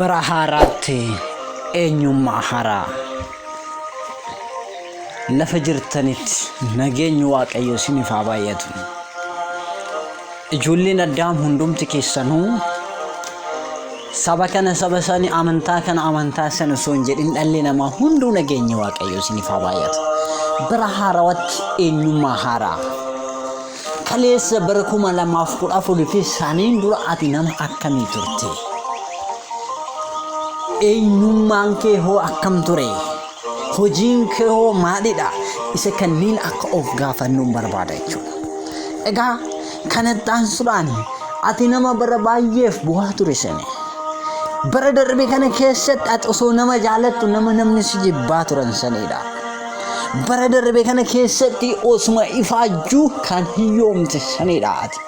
Bara haaraatti eenyummaa haaraa. Lafa jirtanitti nageenyi Waaqayyoo isiniif haa baay'atu. Ijoolleen Addaam hundumti keessanuu saba kana saba sani amantaa kana amantaa sana osoo hin jedhin dhalli namaa hunduu nageenyi Waaqayyoo isiniif haa baay'atu. Bara haarawatti eenyummaa haaraa. Kaleessa bara 2014 fi saniin dura ati nama akkamii turte? Eenyummaan kee hoo akkam ture? Hojiin kee hoo maalidha? Isa kanneen akka of gaafannuun barbaada jechuudha. Egaa kanatti aansuudhaan ati nama bara baay'eef bu'aa ture sani. Bara darbe kana keessatti ati osoo nama jaalattu nama namni si jibbaa turan sanidha. Bara darbe kana keessatti osuma ifaajjuu kan hiyyoomte sanidha ati.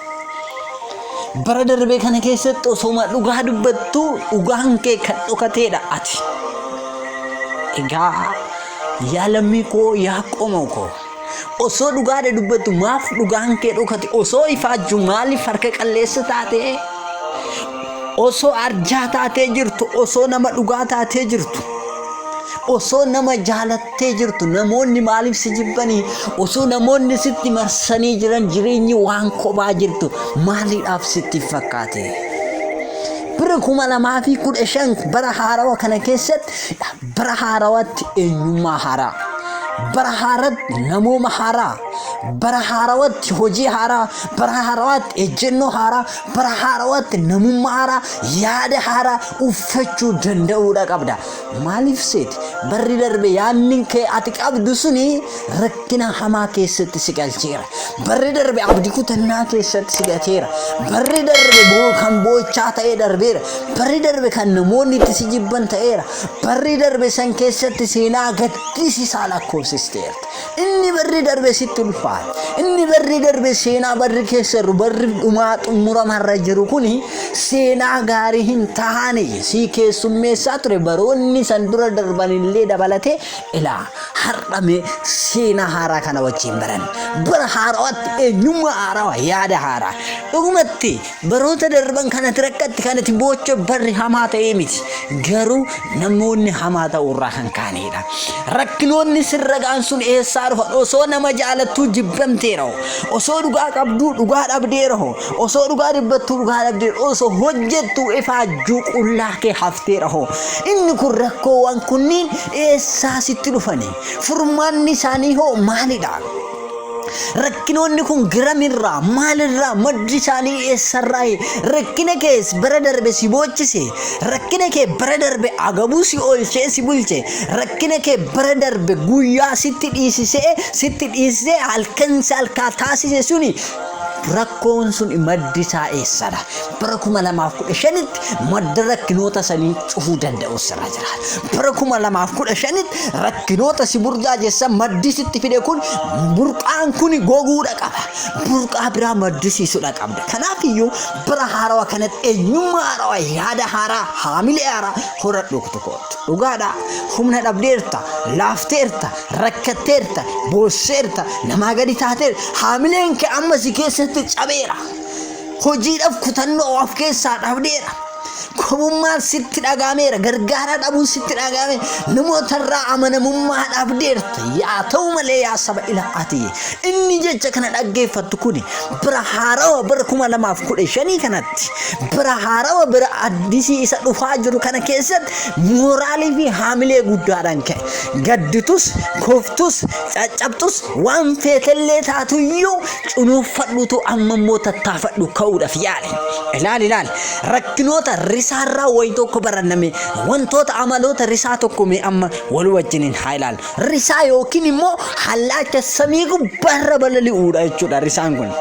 Bara darbe kana keessatti osuma dhugaa dubbattu dhugaan kee kan dhokateedha ati. Egaa yaa lammii koo yaa qomoo koo osoo dhugaadha dubbattu maaf dhugaan kee dhokate osoo ifaajju maaliif harka qalleessa taate osoo arjaa taatee jirtu osoo nama dhugaa taatee jirtu osoo nama jaalattee jirtu namoonni maaliif si jibbanii osoo namoonni sitti marsanii jiran jireenyi waan kophaa jirtu maaliidhaaf sitti fakkaate. Bara 2015 bara haarawa kana keessatti bara haarawatti eenyummaa haaraa bara haaratti namooma haaraa bara haarawatti hojii haaraa bara haarawatti ejjennoo haaraa bara haarawatti namummaa haaraa yaada haaraa uffachuu danda'uudha qabda. Maaliif seeti barri darbe yaadni kee ati qabdu suni rakkina hamaa keessatti si galcheera. Barri darbe abdii kutannaa keessatti si gateera. Barri darbe kan boo'ichaa ta'ee darbeera. Barri darbe kan namoonni itti si jibban ta'eera. Barri darbe san keessatti seenaa gaddisiisaa lakkoofsisteerta. Inni barri darbe sitti ulfaate. Inni barri darbe seenaa barri keessa jiru barri dhumaa xumuramarra jiru kuni seenaa gaarii hin taane si keessummeessaa ture baroonni san dura darbanillee dabalatee ilaa har'a mee seenaa haaraa kana wajjin baran. Bara haarawaatti eenyummaa haarawaa yaada haaraa. Dhugumatti baroota darban kanatti rakkatti kanatti boocha barri hamaa ta'ee miti. Garuu namoonni hamaa ta'uurraa kan kaanedha. Rakkinoonni sirra ga'an sun eessaa dhufan? Osoo nama jaalattuu jibbamteera. Osoo dhugaa qabduu dhugaa dhabdeera. Osoo dhugaa dubbattuu dhugaa dhabdeera. Osoo hojjettuu ifaajjuu qullaa kee hafteera. Inni kun rakkoowwan kunniin eessaa sitti dhufani? Furmaanni isaanii hoo maalidha? Rakkinoonni kun garamirraa maalirraa maddi isaanii eessarraa rakkina kees bara darbe si boochise rakkina kee bara darbe agabuu si oolchee si bulche rakkina kee bara darbe guyyaa sitti dhiisisee sitti dhiisisee halkan si halkaa taasise suni rakkoon sun maddi isaa eessadha? Bara 2015tti madda rakkinoota sanii cufuu danda'u sirra jira. Bara 2015tti rakkinoota si burjaajessan maddi sitti fide kun burqaan kun goguudha qaba. Burqaa biraa maddisiisuudha qabda. Kanaaf iyyuu bara haarawaa kanatti eenyummaa haarawaa, yaada haaraa, haamilee haaraa horadhu kootu. Dhugaadha. Humna dhabdeerta, laafteerta, rakkatteerta, boosseerta, namaa gadi taateerta. Haamileen kee amma si keessatti cabeera. Hojiidhaaf kutannoo of keessaa dhabdeera. Kophummaan sitti dhagaameera. Gargaaraa dhabuun sitti dhagaame. Namootarraa amanamummaa dhabdeerta. Yaa ta'u malee yaa saba ila ati. Inni jecha kana dhaggeeffattu kuni bara haarawa bara 2015 kanatti bara haarawa bara addisii isa dhufaa jiru kana keessatti mooraalii fi haamilee guddaadhaan ka'e. Gadditus, kuftus, caccabtus waan feetellee taatuyyuu cunuuffadhutu amma immoo tattaafadhu ka'uudhaaf yaali. Ilaali ilaali rakkinoota risaarraa wayi tokko baranname wantoota amaloota risaa tokko mee amma wal wajjiniin haa ilaalu. Risaa yookiin immoo hallaacha samii gubbaarra balali'uudha jechuudha risaan kun.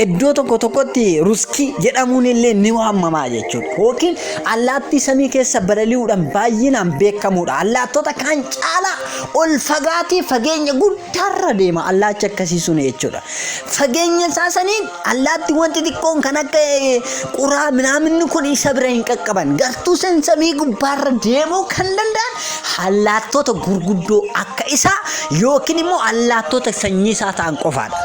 Iddoo tokko tokkotti ruskii jedhamuun illee ni waamamaa jechuudha. Yookiin allaattii samii keessa balali'uudhaan baay'inaan beekamuudha. Allaattota kaan caalaa ol fagaatee fageenya guddaarra deema allaachi akkasii sun jechuudha. Fageenya isaa saniin allaattiiwwan xixiqqoon kan akka quraa minaaminni kun isa bira hin qaqqaban. Gartuu san samii gubbaarra deemuu kan danda'an allaattota gurguddoo akka isaa yookiin immoo allaattota sanyii isaa ta'an qofaadha.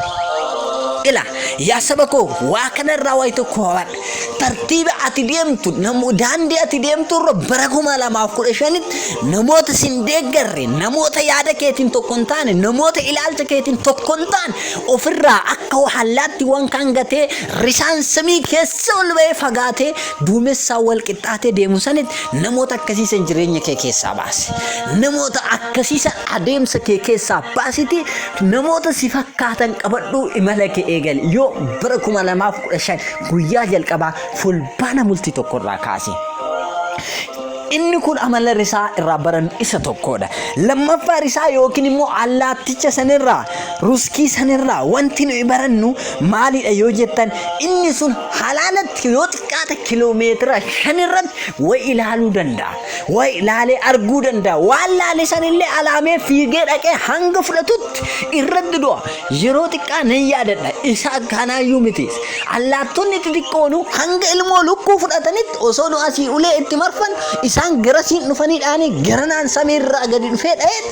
Ila yaa saba koo, waa kanarraa wayi tokko hubadhu. Tartiiba ati deemtu, daandii ati deemtu irra bara 2015tti namoota sin deeggarre, namoota yaada keetiin tokko hin taane, namoota ilaalcha keetiin tokko hin taane ofirraa akka allaattiiwwan kaan gatee risaan samii keessa ol ba'ee fagaatee duumessaan wal qixxaatee deemu sanitti namoota akkasii san jireenya kee keessaa baasi. Namoota akkasii san adeemsa kee keessaa baasiti namoota si fakkaatan qabadhuu imala kee eegali. Yoo bara 2015 guyyaa jalqabaa Fulbaana bultii tokko irraa kaase. Inni kun amala risaa irraa barannu isa tokkodha. Lammaffaa risaa yookiin immoo allaatticha sanirraa, ruskii sanirraa wanti nuyi barannu maalidha yoo jettan, inni sun halaalatti yoo xiqqaate kiloomeetira 5 irratti wayi ilaaluu danda'a. Wayi ilaalee arguu danda'a. Waan laale sanillee alaamee fiigee dhaqee hanga fudhatutti irratti du'a. Yeroo xiqqaa nan yaadadha. Isa akkanaayyuu miti. Allaattonni xixiqqoonu hanga ilmoo lukkuu fudhatanitti osoo nu asii ulee itti marfan isaan garasiin dhufanii dhaanii garanaan samiirraa gadi dhufee dha'eet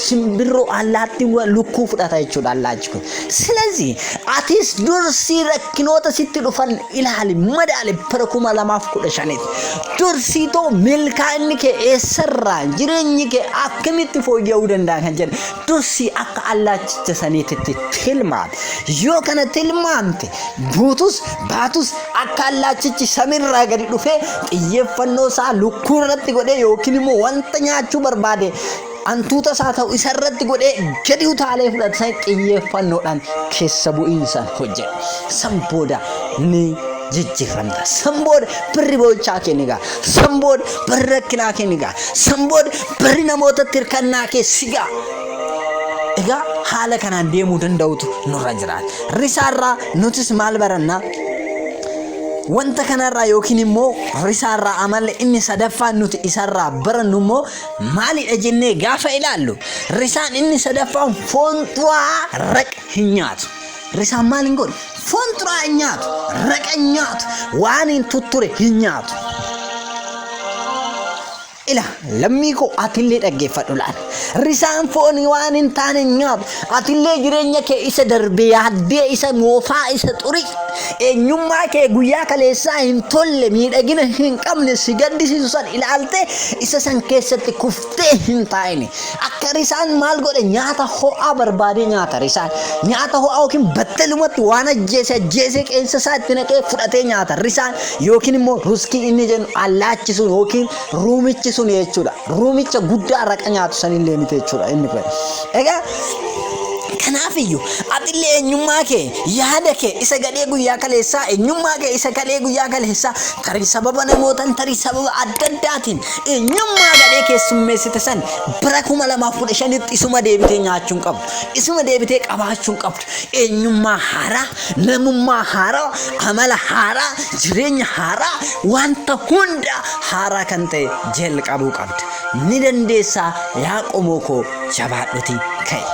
simbirroo allaattiiwwan lukkuu fudhata jechuudha allaachi kun. Silazii atis dursii rakkinoota sitti dhufan ilaali, madaali. Bara 2015tti dursii too milkaa'inni kee eessarraa, jireenyi kee akkamitti fooyya'uu danda'a kan jedhu dursii akka allaachicha saniititti tilmaami. Yoo kana tilmaamte, buutus baatus akka allaachichi samiirraa gadi dhufee xiyyeeffannoo isaa lukkuu irratti godhee yookiin immoo wanta nyaachuu barbaade antuuta isaa ta'u isa irratti godhee gadi utaalee fudhate san xiyyeeffannoodhaan keessa bu'iinsaan hojjedhu. San booda ni jijjiiramta. San booda birri boo'ichaa kee ni ga'a. San booda barri rakkinaa kee ni ga'a. San booda barri namootatti hirkannaa kee si ga'a. Egaa haala kanaan deemuu danda'utu nurra jiraata. Risaarraa nutis maal barannaa? Wanta kanarraa yookiin immoo risaarraa amalli inni sadaffaan nuti isarraa barannu immoo maalidha jennee gaafa ilaallu, risaan inni sadaffaan foon xuraa'aa raqa hin nyaatu. Risaan maal hin godhu? Foon xuraa'aa hin nyaatu, raqa hin nyaatu, waan hin tutture hin nyaatu. Ila lammii koo, atillee dhaggeeffadhu laala. Risaan foon waan hin taane hin nyaatu. Atillee jireenya kee isa darbe yaaddee, isa moofaa, isa xurii, eenyummaa kee guyyaa kaleessaa hin tolle, miidhagina hin qabne, si gaddisiisu san ilaaltee isa san keessatti kuftee hin taa'ini. Akka risaan maal godhe? Nyaata ho'aa barbaadee nyaata risaan. Nyaata ho'aa yookiin battalumatti waan ajjeese ajjeesee qeensa isaa itti naqee fudhatee nyaata risaan yookiin immoo ruskii inni jennu allaachi sun yookiin ruumichi sun jechuudha. Ruumicha guddaa raqa nyaatu sanillee miti jechuudha inni kun. Egaa kanaaf iyyuu atillee eenyummaa kee, yaada kee isa gadhee guyyaa kaleessaa, eenyummaa kee isa gadhee guyyaa kaleessaa, tarii sababa namootaan, tarii sababa adda addaatiin eenyummaa gadhee keessummeessite san bara 2015tti isuma deebitee nyaachuu hin qabdu. Isuma deebitee qabaachuu hin qabdu. Eenyummaa haaraa, namummaa haaraa, amala haaraa, jireenya haaraa, wanta hunda haaraa kan ta'e jalqabuu qabda. Ni dandeessaa yaa qomoo koo, jabaadhuti ka'i.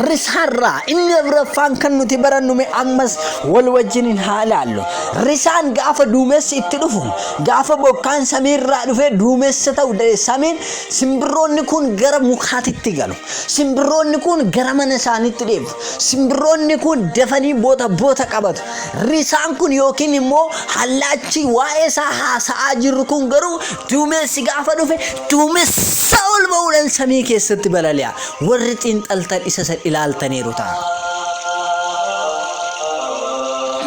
Risaarraa inni afuraffaan kan nuti barannu mee ammas wal wajjiniin haa ilaallu. Risaan gaafa duumessi itti dhufu, gaafa bokkaan samiirraa dhufee duumessa ta'u samiin, simbirroonni kun gara mukaatitti galu. Simbirroonni kun gara mana isaaniitti deebi'u. Simbirroonni kun dafanii boota boota qabatu. Risaan kun yookiin immoo hallaachi waa'ee isaa haasa'aa jirru kun garuu duumessi gaafa dhufe duumessa ol ba'uudhaan samii keessatti balali'a. Warri xiinxaltan isa san ilaaltaniiru ta'a.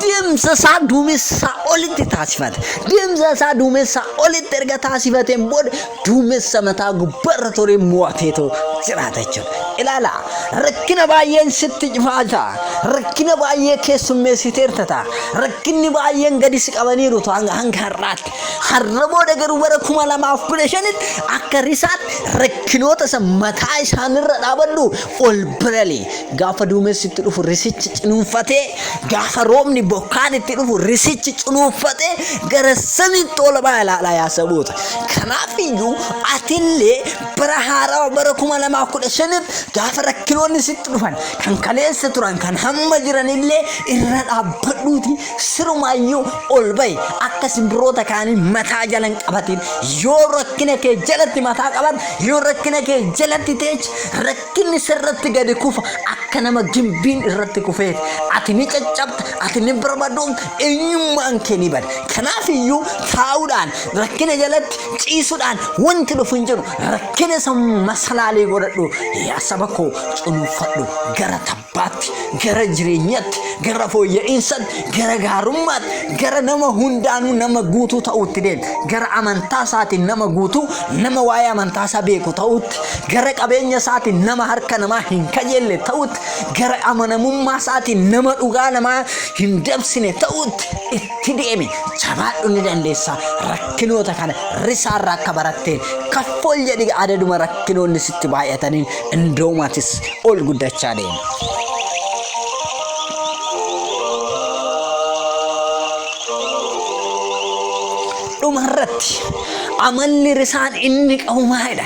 Deemsa isaa duumessaa olitti taasifate. Deemsa isaa duumessaa olitti erga taasifateen booda duumessa mataa gubbaarra ture mo'ateetoo jiraata jechuudha. Ilaalaa, rakkina baay'een sitti cufaa ta'a. Rakkina baay'ee keessummeessiteerta ta'a. Rakkinni baay'een gadi si qabaniiru ta'a hanga har'aatti. Har'a booda garuu bara 2015tti akka risaatti rakkinoota san mataa isaanirra dhaabadhu, ol balali. Gaafa duumessi itti dhufu risichi cinuunfatee, gaafa roobni bokkaan itti dhufu risichi cunuunfatee gara samiitti ol ba'a. Ilaalaa yaa saboota. Kanaaf iyyuu atillee bara haarawaa bara 2015tti Gaafa rakkinoonni sitti dhufan kan kaleessa turan kan hamma jiranillee irra dhaabbadhuuti sirumaayyuu ol ba'i. Akka simbirroota kaanii mataa jala hin qabatin. Yoo rakkina kee jalatti mataa qabat, yoo rakkina kee jalatti teeche, rakkinni sirratti gadi kufa akka nama gimbiin irratti kufeeti. Ati ni caccabta, ati ni barbadoomta, eenyummaan kee ni bada. Kanaaf iyyuu taa'uudhaan rakkina jalatti ciisuudhaan wanti dhufu hin jiru. Rakkina san masalaalee godhadhu. Yaa saba koo cunuunfadhu gara tabbaatti, gara jireenyatti, gara fooyya'insaatti, gara gaarummaatti, gara nama hundaanuu nama guutuu ta'uutti deemi. Gara amantaa isaatiin nama guutuu, nama waa'ee amantaa isaa beeku ta'uutti, gara qabeenya isaatiin nama harka namaa hin kajeelle ta'uutti, gara amanamummaa isaatiin nama dhugaa namaa hin dabsine ta'uutti itti deemi. Jabaadhu ni dandeessa. Rakkinoota kana risaarraa akka baratteen kaffool jedhi adaduma rakkinoonni sitti baay'ataniin indoomatis ol guddachaa deema. Dhumarratti amalli risaan inni qabu maalidha?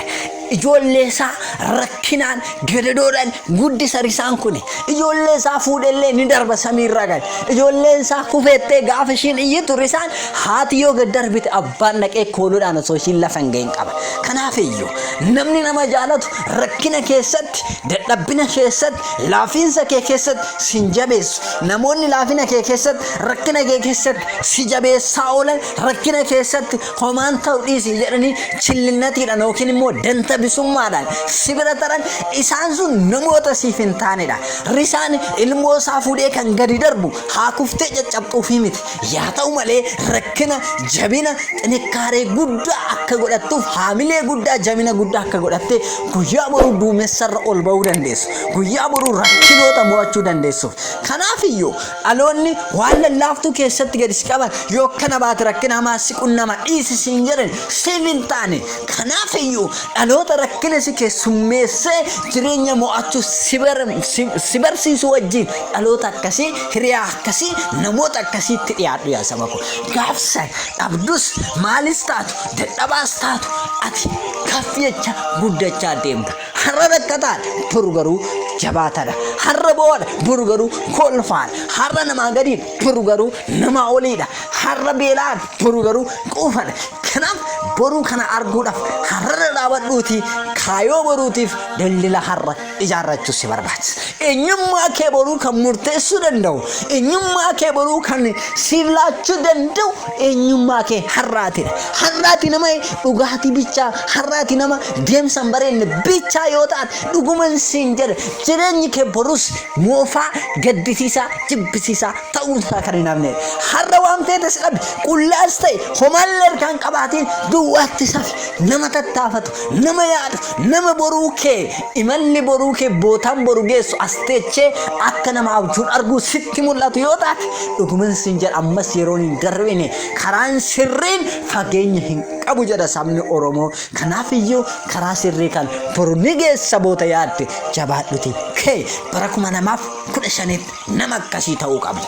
Ijoollee isaa rakkinaan gadadoodhaan guddisa risaan kuni. Ijoollee isaa fuudhellee ni darba samiirraa gad. Ijoolleen isaa kufeettee gaafa ishiin iyyitu risaan haati yoo gad darbite abbaan dhaqee kooluudhaan osoo ishiin lafa hin gahin qaba. Kanaaf iyyuu namni nama jaalatu rakkina keessatti, dadhabbina keessatti, laafiinsa kee keessatti sin jabeessu. Namoonni laafina kee keessatti, rakkina kee keessatti si jabeessaa oolan rakkina keessatti homaan ta'u dhiisi jedhanii chillinnatiidhaan yookiin immoo danta bisummaadhaan si bira taran isaan sun namoota siif hin taanedha. Risaan ilmoo isaa fuudhee kan gadi darbu haa kuftee caccabxuufii miti. Yaa ta'u malee rakkina, jabina, xinikkaaree guddaa akka godhattuuf haamilee guddaa, jabina guddaa akka godhattee guyyaa boruu duumessarra ol ba'uu dandeessu. Guyyaa boruu rakkinoota mo'achuu dandeessuuf. Kanaaf iyyuu Dhaloonni waan lallaaftuu keessatti gadi si qaban yoo akkana baate rakkina hamaa si qunnama dhiisi siin jedhan siif hin taane. Kanaaf iyyuu dhaloota rakkina si keessummeessee jireenya mo'achuu si bar- si- si barsiisu wajjin dhaloota akkasii hiriyaa akkasii namoota akkasiitti dhiyaadhu yaa saba koo. Gaafsa dhabdus maalis taatu dadhabaas taatu ati kaf jecha guddachaa deemta. Har'a rakkataadha, boru garuu jabaataadha. Har'a boo'aadha, boru garuu kolfaadha. Har'a namaa gadiidha, boru garuu namaa oliidha. Har'a beela'aadha, boru garuu quufadha. Kanaaf boruu kana arguudhaaf har'arra dhaabadhuutii kaayoo boruutiif daldala har'a ijaarrachuu si barbaachisa. Eenyummaa kee boruu kan murteessuu danda'u, eenyummaa kee boruu kan siif laachuu danda'u eenyummaa kee har'aatidha. Har'aati nama dhugaatii bichaa, har'aati nama deemsa hin bareedne bichaa yoo taate dhuguman siin jedha jireenyi kee borus moofaa, gaddisiisaa, jibbisiisaa ta'uun isaa kan hin hafnedha. Har'a waan feetes dhabi, qullaas ta'e homaallee harkaan qabaatiin duwwaatti safi nama tattaafatu, nama yaadu, nama boruu kee imalli boruu kee bootaan boru geessu as teechee akka nama abjuun arguu sitti mul'atu yoo taate dhuguman siin jedha ammas yeroon hin darbine karaan sirriin fageenya hin qabu jedha sabni Oromoo. Kanaaf iyyuu karaa sirrii kan boru ni geessa boota yaadde jabaadhuti kee bara 2015tti nama akkasii ta'uu qabda.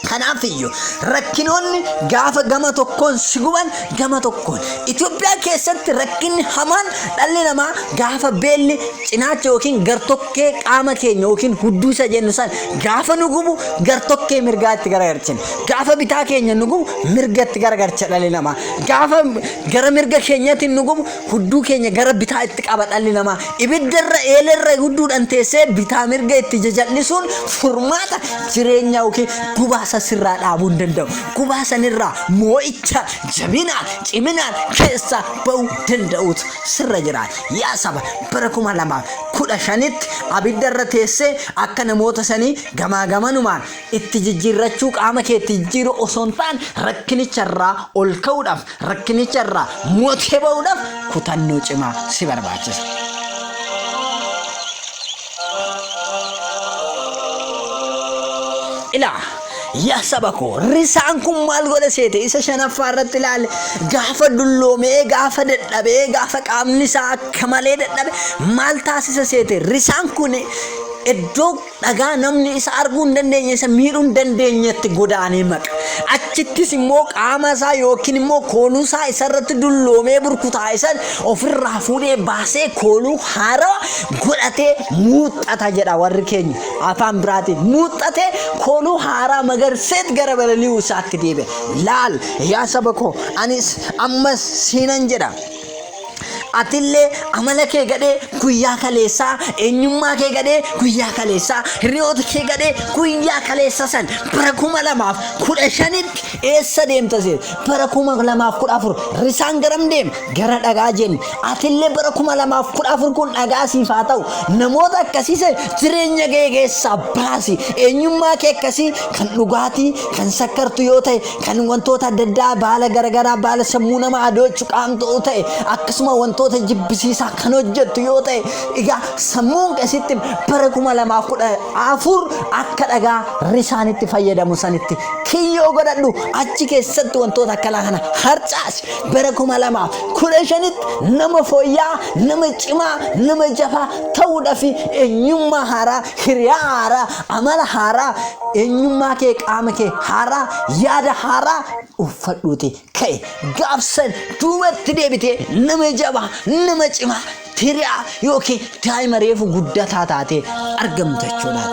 Kanaaf iyyuu rakkinoonni gaafa gama tokkoon si guban gama tokkoon Itoophiyaa keessatti rakkinni hamaan dhalli namaa gaafa beelli cinaacha yookiin gartokkee qaama keenya yookiin hudduu isa jennu san gaafa nu gubu gartokkee mirgaatti garagalchina. Gaafa bitaa keenya nu gubu mirgatti garagalcha dhalli namaa. Gaafa gara mirga keenyaatiin nu gubu hudduu keenya gara bitaa itti qaba dhalli namaa. Ibiddarra eelerra hudduudhaan teessee bitaa mirga itti jajal'isuun furmaata jireenya yookiin gubaa san sirraa dhaabuu hin danda'u. Gubaa sanirraa moo'icha jabinaan ciminaan keessaa ba'uu danda'uutu sirra jiraata. Yaa saba bara 2015tti abiddarra teessee akka namoota sanii gamaa gamanumaan itti jijjiirrachuu qaama kee itti jijjiiruu osoo hin taane rakkinicha irraa ol ka'uudhaaf rakkinicha irraa mootee ba'uudhaaf kutannoo cimaa si barbaachisa. Ilaa yaa saba koo risaan kun maal godha seete isa shanaffaa irratti ilaale gaafa dulloomee gaafa dadhabee gaafa qaamni isaa akka malee dadhabe maal taasisa seete risaan kun Iddoo dhagaa namni isa arguu hin dandeenye, isa miidhuu hin dandeenyetti godaanee maqa. Achittis immoo qaama isaa yookiin immoo kooluu isaa isarratti dulloomee burkutaa'e san ofirraa fuudhee baasee kooluu haarawa godhatee muuxxata jedha warri keenya. Afaan biraatiin muuxxatee kooluu haaraa magarseet gara balali'uu isaatti deebi'a. Laal yaa saba koo, anis ammas siinan jedha. Atillee amala kee gadhee guyyaa kaleessaa, eenyummaa kee gadhee guyyaa kaleessaa, hiriyoota kee gadhee guyyaa kaleessa san bara 2015tti eessa deemta see? Bara 2014 risaan garam deema? Gara dhagaa jenne. Atillee bara 2014 kun dhagaa siif haa ta'u. Namoota akkasii san jireenya kee keessaa baasi. Eenyummaa kee akkasii kan dhugaatii, kan sakkartu yoo ta'e, kan wantoota adda addaa baala garagaraa baala sammuu nama adoochu qaamtu ta'e, akkasuma wantoota jibbisiisaa kan hojjettu yoo ta'e, egaa sammuun keessitti bara 2014 akka dhagaa risaanitti fayyadamu sanitti kiyyoo godhadhu, achi keessatti wantoota akkanaa kana harcaasi. Bara 2015tti nama fooyya'aa, nama cimaa, nama jabaa ta'uudhaaf eenyummaa haaraa, hiriyaa haaraa, amala haaraa, eenyummaa kee, qaama kee haaraa, yaada haaraa uffadhuuti ka'e. Gaafsan duubatti deebitee nama jabaa, nama cimaa, hiriyaa yookiin daa'ima reefu guddataa taatee argamta jechuudha.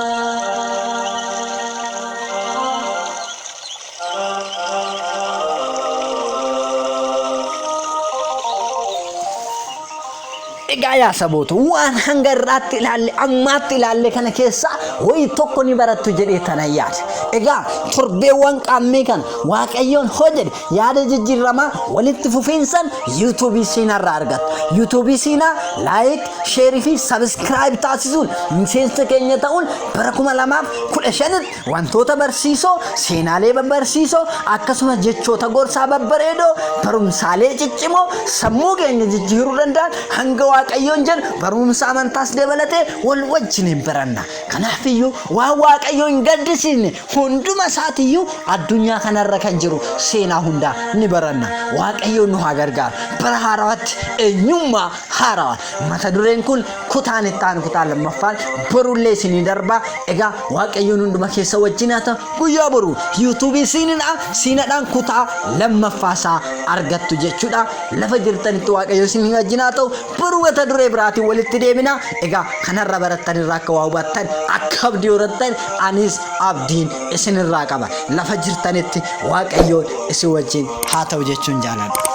Egaa yaa saboota, waan hanga irraatti ilaalle, ammaatti ilaalle kana keessaa wayii tokko ni barattu jedhee tanan yaada. Egaa torbeewwan qaammee kana Waaqayyoon hoo jedhe yaada jijjiirramaa walitti fufiinsan yuutuubii Siinaa irraa argattu. Yuutuubii Siinaa laayik, sheerii fi sabiskiraayib taasisuun miseensa keenya ta'uun bara 2015tti Wantoota barsiisoo, seenaalee babbarsiisoo, akkasumas jechoota gorsaa babbareedoo, barumsaalee ciccimoo sammuu keenya jijjiiruu danda'an hanga Waaqayyoon jedhu barumsa amantaas dabalatee wal wajjin hin baranna. Kanaafiyyuu waan Waaqayyo hin gaddisiisne hunduma isaatiyyuu addunyaa kanarra kan jiru seenaa hundaa ni baranna. Waaqayyoon nu haa gargaaru. Bara haarawaatti eenyummaa haarawaa. Mata dureen kun kutaan itti aanu kutaa lammaffaan borullee isinii darba. Egaa Waaqayyoon hunduma keessa wajjin haa ta'u. Guyyaa boruu yuutuubii siinidha siinadhaan kutaa lammaffaa isaa argattu jechuudha. Lafa jirtanitti Waaqayyo isinii wajjin haa ta'u. Boruu mata duree biraatiin walitti deebina. Egaa kanarra barattanirraa akka waa hubattan, akka abdii horattan anis abdiin isinirraa qaba. Lafa jirtanitti Waaqayyoon isin wajjin haa ta'u jechuun jaaladha.